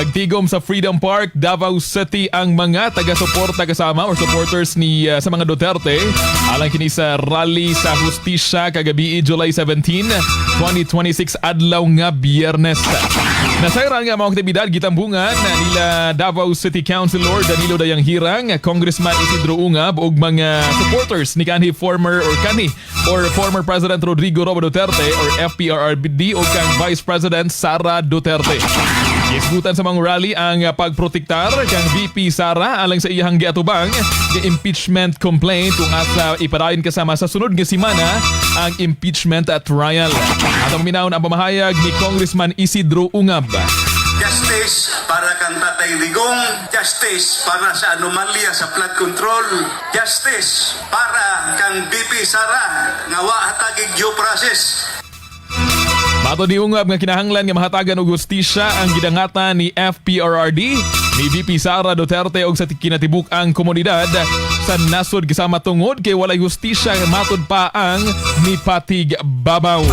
Nagtigom sa Freedom Park, Davao City ang mga taga-suporta kasama or supporters ni sa mga Duterte alang kini sa rally sa hustisya kagabi, July 17, 2026, adlaw nga Biyernes. Nasayran nga mga aktibidad gitambungan nila Davao City Councilor Danilo Dayanghirang, Congressman Isidro Ungab ug mga supporters ni kanhi former or kanhi or former President Rodrigo Roa Duterte or FPRRD o kang Vice President Sara Duterte. Gisgutan sa mga rally ang pagprotektar kang VP Sara alang sa iyang giatubang nga impeachment complaint kung asa ipadayon kasama sa sunod nga semana ang impeachment at trial. At ang minahon ang pamahayag ni Congressman Isidro Ungab. Justice para kang Tatay Digong, justice para sa anomalya sa flood control, justice para kang VP Sara nga wa hatagig due process. Matod ni Ungab nga kinahanglan nga mahatagan og hustisya ang gidangatan ni FPRRD, ni VP Sara Duterte og sa kinatibuk-ang komunidad sa nasod kasama tungod kay walay hustisya, matod pa ang nipatig babaw.